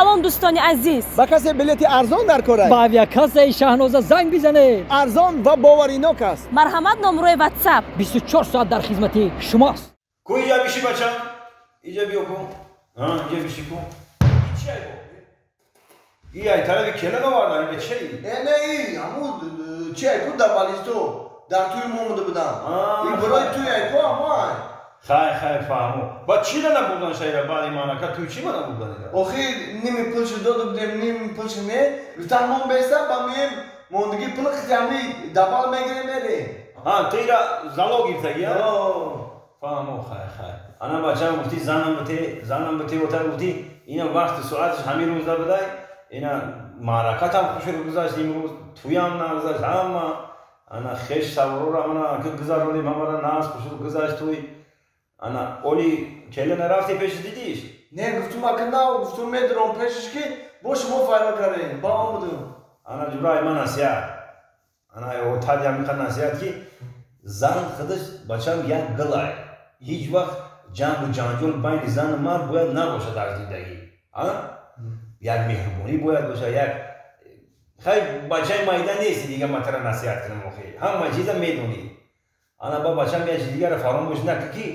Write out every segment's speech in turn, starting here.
Салом дӯстони азиз. Ба касе билети арзон дар кор аст? Ба авиакассаи Шаҳноза занг бизанед. Арзон ва боваринок аст. Марҳамат, номрои WhatsApp. 24 соат дар хизмати шумост. Ку иҷа биши бачам? Иҷа биё ку. Ҳа, иҷа биши ку. Чи ай бо? И ай тарафи келин овардан, ин чи? Э, не, и, ҳамун чи ай ку дар балисто, дар тӯи мо омада будам. Ин барои тӯи ай ку ҳамо ай. Хай, хай, фаҳмо. Ба чӣ набурдан шайра баъди маърака тӯй чӣ ба набурдан ира? Охир ними пулшо дода будем, ними пулшо не. Гуфтан мон беста, ба мием мондагӣ пул хитами дабал мегирем мерем. Ҳа, ту ира залог гирифтагӣ, а? Фаҳмо, хай, хай. Ана бачам гуфти занам бите, занам бите, отар гуфти, ина вақти соаташ ҳамин рӯза будай, ина маъракатам хушро гузашт имрӯз, тӯям нагузашт, ҳама ана хеш саворора ана гузаронем, ҳамара нағз хушро гузашт тӯй. Ана оли келина рафти пеши дидиш? Не, гуфтум ака на, гуфтум медурам пешиш ки бо шумо файро кардем, ба омадум. Ана ҷурай ман насиҳат. Ана отад ямиқа насиҳат ки зан худаш бачам як гилай. Ҳеҷ вақт ҷангу ҷанҷол байни зану мард бояд набошад дар зиндагӣ. А? Як меҳрубонӣ бояд бошад, як хай бачаи майда нести дига ман тара насиҳат кунам охи. Ҳама чиза медонӣ. Ана ба бачам як чиз дигарро фаромӯш накун ки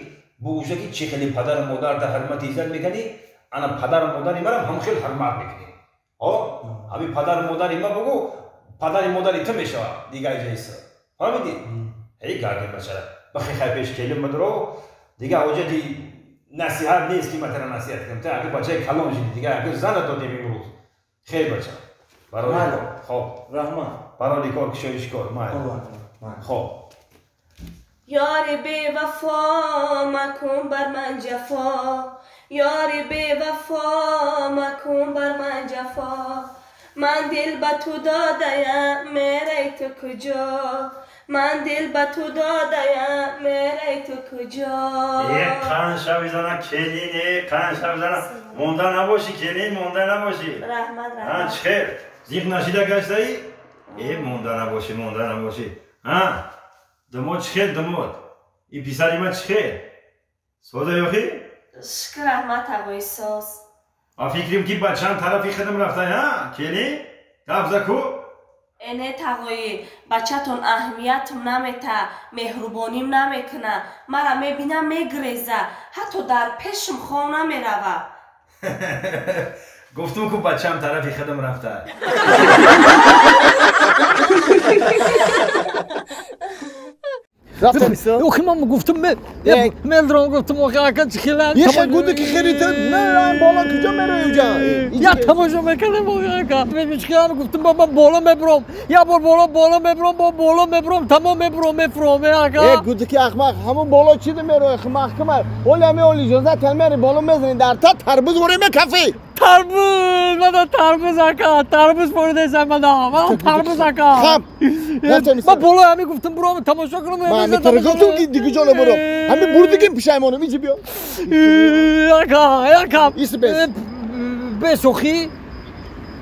бугӯша ки чӣ хеле падару модарта ҳурмати иззат мекунӣ, ана падару модари марам ҳам хел ҳурмат мекунӣ. О, ҳами падару модари ма бугӯ, падари модари ту мешавад дига иҷаиса. Фаҳмидӣ? Ҳей гардин бачара. Бахи хай пеш келин бадро, дига ҳоҷати насиҳат нест ки ман тара насиҳат кунам. Ту аги бачаи калон шидӣ, дига аги зана додем имрӯз. Хел бача. Барои хоб. Раҳмат. Барои кор кишоиш кор. Майли. Хоб. Ёри бевафо макун бар ман ҷафо, ёри бевафо макун бар ман ҷафо. Ман дил ба ту додаям, мерай ту куҷо? Ман дил ба ту додаям, мерай ту куҷо? Е, қанд шави зана келин, е, қанд шави зана. Монда набошӣ келин, монда набошӣ. Раҳмат, раҳмат. Ҳа, чӣ хел? Зиқ нашида гаштаӣ? Е, монда набошӣ, монда набошӣ. Ҳа? Домод чӣ хел, домод? Ин писари ман чӣ хел? Соза ёхӣ? Шукр, раҳмат, ағои соз. А фикрим ки ба чанд тарафи хидм рафтай, ҳа? Келин? Гап за ку? Э, не тағоӣ, бачатон аҳамиятм намета, меҳрубоним намекуна, мара мебина мегреза, ҳатто дар пешим хов намерава. Гуфтум ку бачам тарафи хидм рафтай. Рафтам исто? Охи ман гуфтум мелдром гуфтум охи ака чӣ хелан. Яхе гуди ки херите не боло куҷо меравӣ уҷа? Як тамошо мекардем охи ака. Чӣ хелан гуфтум ба ман боло мебурам. Як бор боло боло мебурам, бо боло мебурам, тамом мебурам, мефурам ака. Э гуди ки ахмақ ҳамун боло чӣ меравӣ маҳкама. Оли ҳами оли иҷозат тан мери боло мезанӣ дар та тарбуз ворӣ мекафӣ. Тарбуз, мана тарбуз ака, тарбуз форидесам мана, мана тарбуз ака. Хаб. Ман боло ҳами гуфтум бурам тамошо кунам. Ман ҳами тара гуфтум ки диги ҷоно бурам. Ҳами бурдигим пушаймонам иҷи биё. Ака, ака. Иси бес. Бес охи.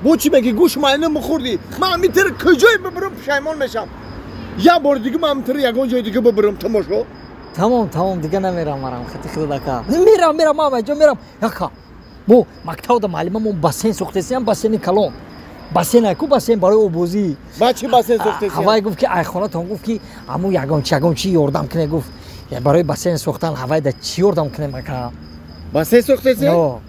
Бо чӣ мегӣ гӯш майна мухӯрдӣ. Ман ҳами тара куҷое бибурам пушаймон мешам. Як бори дига ман ҳами тара ягон ҷои дига бибурам тамошо. Тамом, тамом, дига намерам марам хати худат ака. Мерам, мерам, ман ҷо мерам. Ака. Мо мактабда муаллимамон бассейн сохтесиям, бассейни калон. Бассейн айку бассейн барои обозӣ. Ба чӣ бассейн сохтесиям? Ҳавай гуфт ки айхонатон гуфт ки ҳамун ягончи ягончи ёрдам куне гуфт. Барои бассейн сохтан ҳавайда чӣ ёрдам кунем ака? Бассейн сохтесиям? Ё.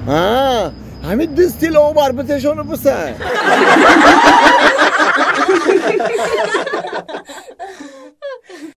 А, ҳамин ду стил об арбитешону бисай.